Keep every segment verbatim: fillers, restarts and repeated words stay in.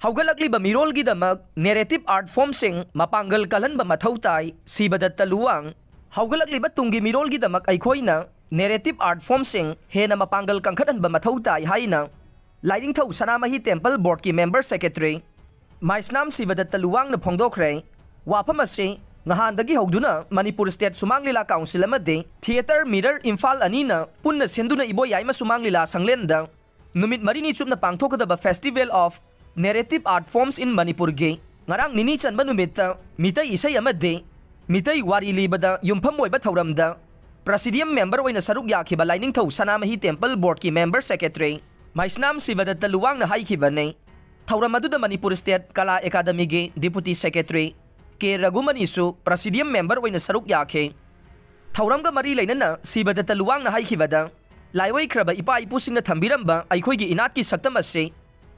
ꯍꯧꯒꯠꯂꯛꯂꯤꯕ ꯃꯤꯔꯣꯜꯒꯤꯗꯃꯛ narrative art formꯁꯤꯡ ꯃꯄꯥꯡꯒꯜ ꯀꯜꯍꯟꯕ ꯃꯊꯧ ꯇꯥꯏ, ꯁꯤꯕꯗꯠꯇ ꯂꯨꯋꯥꯡ꯫ ꯍꯧꯒꯠꯂꯛꯂꯤꯕ ꯇꯨꯡꯒꯤ ꯃꯤꯔꯣꯜꯒꯤꯗꯃꯛ ꯑꯩꯈꯣꯏꯅ narrative art formꯁꯤꯡ ꯍꯦꯟꯅ ꯃꯄꯥꯡꯒꯜ ꯀꯟꯈꯠꯍꯟꯕ ꯃꯊꯧ ꯇꯥꯏ ꯍꯥꯏꯅ ꯂꯥꯏꯅꯤꯡꯊꯧ ꯁꯅꯥꯃꯍꯤ temple boardꯀꯤ member secretary ꯃꯥꯏꯁꯅꯥꯝ ꯁꯤꯕꯗꯠꯇ ꯂꯨꯋꯥꯡꯅ ꯐꯣꯡꯗꯣꯛꯈ꯭ꯔꯦ꯫ ꯋꯥꯐꯝ ꯑꯁꯤ ꯅꯍꯥꯟꯗꯒꯤ ꯍꯧꯗꯨꯅ ꯃꯅꯤꯄꯨꯔ state ꯁꯨꯃꯥꯡ ꯂꯤꯂꯥ council ꯑꯃꯗꯤ Theatre Mirror ꯏꯝꯐꯥꯜ ꯑꯅꯤꯅ ꯄꯨꯟꯅ ꯁꯤꯟꯗꯨꯅ ꯏꯕꯣꯌꯥꯏꯃ ꯁꯨꯃꯥꯡ ꯂꯤꯂꯥ ꯁꯪꯂꯦꯟꯗ ꯅꯨꯃꯤꯠ ꯃꯔꯤꯅꯤ ꯆꯨꯞꯅ ꯄꯥꯡꯊꯣꯛꯀꯗꯕ Festival of Narrative Art Forms in Manipurꯒꯤ ꯉꯔꯥꯡ ꯅꯤꯅꯤ ꯆꯟꯕ ꯅꯨꯃꯤꯠꯇ ꯃꯤꯇꯩ ꯏꯁꯩ ꯑꯃꯗꯤ ꯃꯤꯇꯩ ꯋꯥꯔꯤ ꯂꯤꯕꯗ ꯌꯨꯝꯐꯝ ꯑꯣꯏꯕ ꯊꯧꯔꯝꯗ presidium member ꯑꯣꯏꯅ ꯁꯔꯨꯛ ꯌꯥꯈꯤꯕ ꯂꯥꯏꯅꯤꯡꯊꯧ ꯁꯅꯥꯃꯍꯤ temple boardꯀꯤ member secretary ꯃꯥꯏꯁꯅꯥꯝ ꯁꯤꯕꯗꯠꯇ ꯂꯨꯋꯥꯡꯅ ꯍꯥꯏꯈꯤꯕꯅꯤ꯫ ꯊꯧꯔꯝ ꯑꯗꯨꯗ ꯃꯅꯤꯄꯨꯔ state ꯀꯂꯥ ꯑꯦꯀꯥꯗꯃꯤꯒꯤ deputy secretary ꯀꯦ ꯔꯘꯨꯃꯅꯤꯁꯨ presidium member ꯑꯣꯏꯅ ꯁꯔꯨꯛ ꯌꯥꯈꯤ꯫ ꯊꯧꯔꯝꯒ ꯃꯔꯤ ꯂꯩꯅꯅ ꯁꯤꯕꯗꯠꯇ ꯂꯨꯋꯥꯡꯅ ꯍꯥꯏꯈꯤꯕꯗ, ꯂꯥꯏꯑꯣꯏꯈ꯭ꯔꯕ ꯏꯄꯥ ꯏꯄꯨꯁꯤꯡꯅ ꯊꯝꯕꯤꯔꯝꯕ ꯑꯩꯈꯣꯏꯒꯤ ꯏꯅꯥꯠꯀꯤ ꯁꯛꯇꯝ ꯑꯁꯤ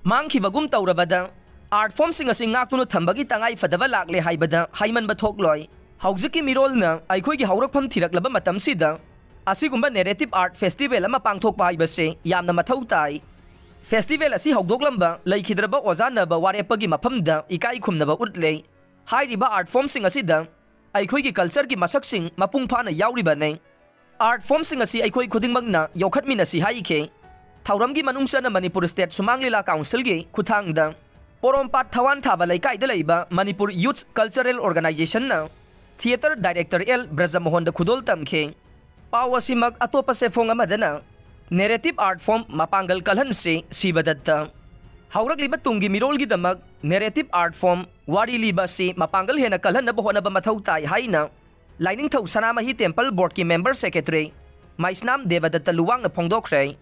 ꯃꯥꯡꯈꯤꯕꯒꯨꯝ ꯇꯧꯔꯕꯗ, art formꯁꯤꯡ ꯑꯁꯤ ꯉꯥꯛꯇꯨꯅ ꯊꯝꯕꯒꯤ ꯇꯉꯥꯏ ꯐꯗꯕ ꯂꯥꯛꯂꯦ ꯍꯥꯏꯕꯗ ꯍꯥꯏꯃꯟꯕ ꯊꯣꯛꯂꯣꯏ꯫ ꯍꯧꯖꯤꯛꯀꯤ ꯃꯤꯔꯣꯜꯅ ꯑꯩꯈꯣꯏꯒꯤ ꯍꯧꯔꯛꯐꯝ ꯊꯤꯔꯛꯂꯕ ꯃꯇꯝꯁꯤꯗ ꯑꯁꯤꯒꯨꯝꯕ narrative art festival ꯑꯃ ꯄꯥꯡꯊꯣꯛꯄ ꯍꯥꯏꯕꯁꯤ ꯌꯥꯝꯅ ꯃꯊꯧ ꯇꯥꯏ꯫ Festival ꯑꯁꯤ ꯍꯧꯗꯣꯛꯂꯝꯕ ꯂꯩꯈꯤꯗ꯭ꯔꯕ ꯑꯣꯖꯥ ꯅꯕ ꯋꯥꯔꯦꯞꯄꯒꯤ ꯃꯐꯝꯗ ꯏꯀꯥꯏ ꯈꯨꯝꯅꯕ ꯎꯠꯂꯦ꯫ ꯍꯥꯏꯔꯤꯕ art formꯁꯤꯡ ꯑꯁꯤꯗ ꯑꯩꯈꯣꯏꯒꯤ cultureꯒꯤ ꯃꯁꯛꯁꯤꯡ ꯃꯄꯨꯡ ꯐꯥꯅ ꯌꯥꯎꯔꯤꯕꯅꯤ꯫ Art formꯁꯤꯡ ꯑꯁꯤ ꯑꯩꯈꯣꯏ ꯈꯨꯗꯤꯡꯃꯛꯅ ꯌꯣꯛꯈꯠꯃꯤꯟꯅꯁꯤ ꯍꯥꯏꯈꯤ꯫ ꯊꯧꯔꯝꯒꯤ ꯃꯅꯨꯡ ꯆꯟꯅ ꯃꯅꯤꯄꯨꯔ state ꯁꯨꯃꯥꯡ ꯂꯤꯂꯥ councilꯒꯤ ꯈꯨꯠꯊꯥꯡꯗ ꯄꯣꯔꯣꯝꯄꯥꯠ ꯊꯋꯥꯟ ꯊꯥꯕ ꯂꯩꯀꯥꯏꯗ ꯂꯩꯕ ꯃꯅꯤꯄꯨꯔ Youth Cultural Organizationꯅ theatre director ꯑꯦꯜ ꯕ꯭ꯔꯖꯃꯣꯍꯟꯗ ꯈꯨꯗꯣꯜ ꯇꯝꯈꯤ꯫ ꯄꯥꯎ ꯑꯁꯤꯃꯛ ꯑꯇꯣꯞꯄ ꯆꯦꯐꯣꯡ ꯑꯃꯗꯅ narrative art form ꯃꯄꯥꯡꯒꯜ ꯀꯜꯍꯟꯁꯤ ꯁꯤꯕꯗꯠꯇ꯫ ꯍꯧꯔꯛꯂꯤꯕ ꯇꯨꯡꯒꯤ ꯃꯤꯔꯣꯜꯒꯤꯗꯃꯛ narrative art form ꯋꯥꯔꯤ ꯂꯤꯕ ꯑꯁꯤ ꯃꯄꯥꯡꯒꯜ ꯍꯦꯟꯅ ꯀꯜꯍꯟꯅꯕ ꯍꯣꯠꯅꯕ ꯃꯊꯧ ꯇꯥꯏ ꯍꯥꯏꯅ ꯂꯥꯏꯅꯤꯡꯊꯧ ꯁꯅꯥꯃꯍꯤ temple boardꯀꯤ member secretary ꯃꯥꯏꯁꯅꯥꯝ ꯗꯦꯕꯗꯠꯇ ꯂꯨꯋꯥꯡꯅ ꯐꯣꯡꯗꯣꯛꯈ꯭ꯔꯦ꯫